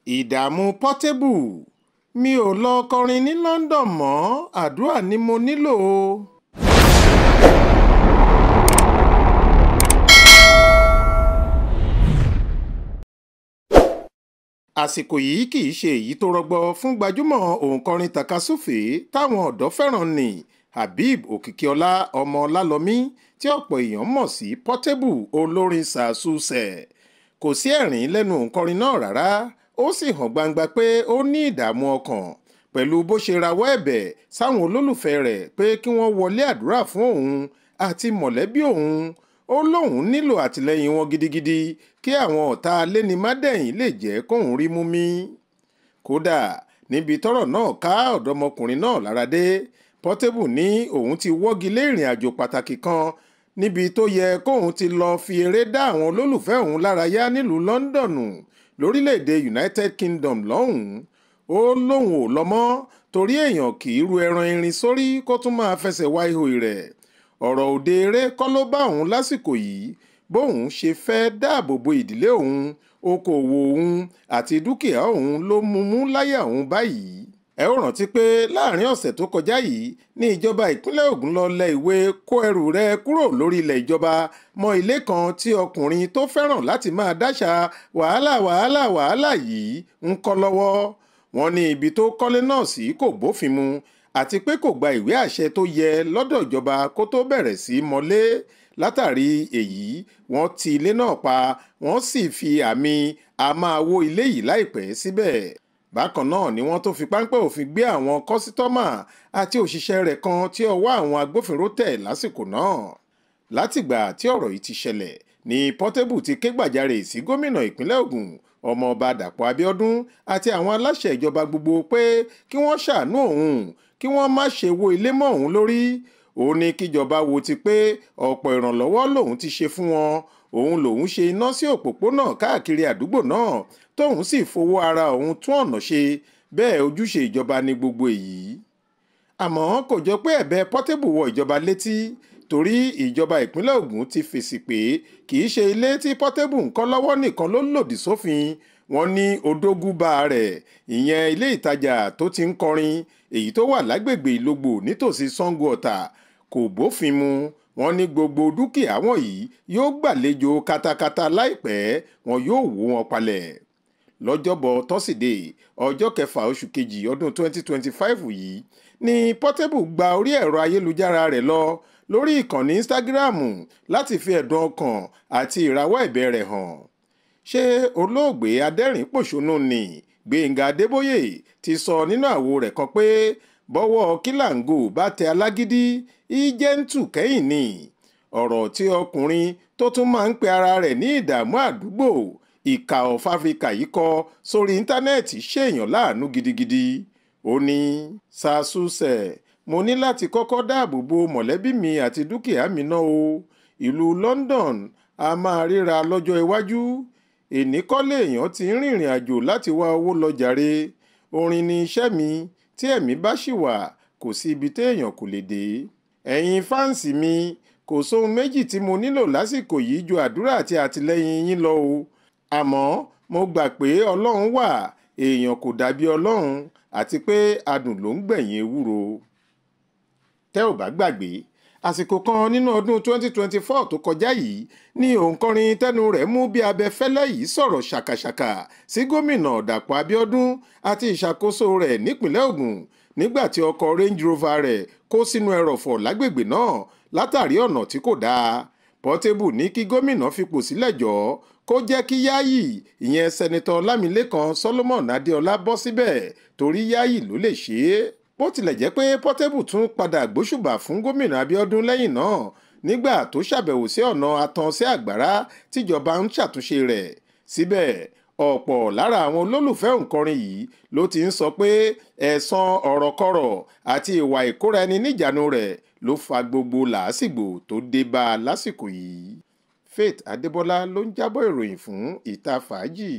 Ìdààmú Portable, mi ò lọ kọrin ní London mọ́, àdúrà ni mo nílò. Àsìkò yìí kì í ṣe èyí tó rọgbọ fún gbajúmọ̀ òǹkọrin tàkasúfèé táwọn ọ̀dọ́ fẹ́ràn ní Habeeb Òkìkíọlá ọmọ Ọlálọmí tí ọ̀pọ̀ èèyàn mọ̀ sí Portable olórin sàásùsẹ̀. Kò sí ẹ̀rín lẹ́nu òǹkọrin náà rárá, ó sì hàn gbangba pé ó ní ìdààmú ọkàn pẹ̀lú bó ṣe rawọ́ ẹ̀bẹ̀ sáwọn olólùfẹ́ rẹ̀ pé kí wọ́n wọlé àdúrà fún òun àti mọ̀lẹ́bí òun. Ó lóun nílò àtìlẹ́yìn wọn gidigidi kí àwọn ọ̀tá alénimádẹ̀yìn lè jẹ́ kóun rí mú mí. Kódà níbi tọ́rọ̀ náà ká ọ̀dọ́mọkùnrin náà lára dé, Portable ní òun ti wọ́gi lé ìrìn àjò pàtàkì kan níbi tó yẹ kóun ti lọ fi eré dá àwọn olólùfẹ́ òun lárayá nílùú London lórílẹ̀‐èdè United Kingdom lọ́hùn-ún. Ó lóun ò lọ mọ́ torí èèyàn kì í ru ẹran irin sórí kó tún máa fẹsẹ̀ wá ihò rẹ̀. Ọ̀rọ̀ òde eré kọ́ ló bá òun lásìkò yìí, bóun ṣe fẹ́ dáàbò bo ìdílé òun, okòòwò òun àti dúkìá òun ló mú mú láyà òun báyìí. Ẹ ó rántí pé láàrin ọ̀sẹ̀ tó kọjá yìí ní ìjọba ìpínlẹ̀ Ògùn lọ lẹ ìwé kó ẹrù rẹ kúrò lórí ilẹ̀ ìjọba mọ́ ilé kan tí ọkùnrin tó fẹ́ràn láti máa dáṣà wàhálà wàhálà wàhálà yìí ń kọ́ lọ́wọ́. Wọ́n ní ibi tó kọ́lé náà sí kò bófin mu àti pé kò gba ìwé àṣẹ tó yẹ lọ́dọ̀ ìjọba kó tó bẹ̀rẹ̀ sí í mọ́lé. Látàrí èyí, wọ́n ti ilé náà pa, wọ́n sì fi àmì a máa wó ilé yìí láìpẹ́ síbẹ̀. Bákan náà ni wọ́n tó fi páńpẹ́ òfin gbé àwọn kọ́sítọ́mà àti òṣìṣẹ́ rẹ̀ kan tí ọwọ́ àwọn agbófinró tẹ̀ lásìkò náà. Látìgbà tí ọ̀rọ̀ yìí ti ṣẹlẹ̀ ni Portable ti ké gbàjarè sí gómìnà ìpínlẹ̀ Ògùn ọmọọba Dàpọ̀ Abíọ́dún àti àwọn aláṣẹ ìjọba gbogbo pé kí wọ́n ṣàánú òun, kí wọ́n má ṣe wó ilé mọ́ òun lórí. Ó ní kíjọba wo ti pé ọ̀pọ̀ ìrànlọ́wọ́ lòun ti ṣe fún wọn, òun lòun ṣe iná sí òpópónà káàkiri àdúgbò náà, tóun sì fowó ara òun tún ọ̀nà ṣe, bẹ́ẹ̀ ojúṣe ìjọba ni gbogbo èyí. Àmọ́ kò jọ pé ẹ̀bẹ̀ Portable wọ ìjọba létí torí ìjọba ìpínlẹ̀ Ògùn ti fèsì pé kì í ṣe ilé tí Portable ń kọ́ lọ́wọ́ nìkan ló lòdì sófin. Wọ́n ní odógúnbá rẹ̀, ìyẹn ilé ìtajà tó ti ń kọrin èyí tó wà lágbègbè Ìlógbò nítòsí Sango Ọ̀tà kò bófin mu. Wọ́n ní gbogbo dúkìá wọ̀nyí yóò gbàlejò katakata láìpẹ́, wọn yóò wó wọn palẹ̀. Lọ́jọ́bọ̀ tọ́sídẹ̀ẹ́ ọjọ́ kẹfà oṣù kejì ọdún 2025 yìí ni Portable gba orí ẹ̀rọ ayélujára rẹ̀ lọ lórí ìkànnì Instagram láti fi ẹ̀dùn ọkàn àti ìrawọ́ ẹ̀bẹ̀ rẹ̀ hàn. Ṣé olóògbé adẹ́rìn-pòṣónú ni Gbénga Adébóyè ti sọ nínú àwo rẹ̀ kan pé bọ́wọ́ kílàńgò bá tẹ alágídí ìjẹ́ǹtù kẹ́yìn ni. Ọ̀rọ̀ tí ọkùnrin tó tún máa ń pe ara rẹ̀ ní ìdààmú àdúgbò ìkà of Africa yìí kọ sórí íńtánẹ́ẹ̀tì ṣèèyàn láàánú gidigidi. Ó ní sàásùsẹ̀, mo ní láti kọ́kọ́ dáàbò bo mọ̀lẹ́bí mi àti dúkìá mi náà o. Ìlú London a máa ríra lọ́jọ́ iwájú. Èní kọ́ lèèyàn ti ń rìnrìn àjò láti wá owó lọ jàre. Orin ni iṣẹ́ mi, tí ẹ̀mí bá ṣì wà, kò sí ibi téèyàn kò lè dé. Ẹ̀yin fáǹsì mi, kò sóhun méjì tí mo nílò lásìkò yìí ju àdúrà àti àtìlẹ́yìn yín lọ o. Àmọ́ mo gbà pé Ọlọ́run wà, èèyàn kò dàbí Ọlọ́run àti pé adùn ló ń gbẹ̀yìn ewúro. Tẹ́ ò bá gbàgbé, àsìkò kan nínú ọdún 2024 tó kọjá yìí ni òǹkọrin tẹnu rẹ̀ mú bí abẹfẹ́lẹ́ yìí sọ̀rọ̀ ṣàkàṣàkà sí gómìnà Dàpọ̀ Abíọ́dún àti ìṣàkóso rẹ̀ nípìnlẹ̀ Ògùn nígbà tí ọkọ̀ Range Rover rẹ̀ kó sínú ẹrọ̀fọ̀ lágbègbè náà látàrí ọ̀nà tí kò dáa. Portable ní kí gómìnà fipò sílẹ̀ jọ̀ọ́ kó jẹ́ kí Yáyì, ìyẹn sẹ́nitọ́ Lámilékan Solomon Adéọlá bọ́ síbẹ̀ torí Yáyì ló lè ṣe é. Bó tilẹ̀ jẹ́ pé Portable tún padà gbóṣùbà fún gómìnà Abíọ́dún lẹ́yìn náà nígbà tó ṣàbẹ̀wò sí ọ̀nà Atan sí Àgbàrá tíjọba ń ṣàtúnṣe rẹ̀. Síbẹ̀ ọ̀pọ̀ lára àwọn olólùfẹ́ òǹkọrin yìí ló ti ń sọ pé ẹ̀san ọ̀rọ̀kọ̀rọ̀ àti ìwà ìkóra ẹni níjàánu rẹ̀ ló fa gbogbo làásìgbò tó dé bá a lásìkò yìí. Faith Adébọlá ló ń jábọ̀ ìròyìn fún Ìta Fàájì.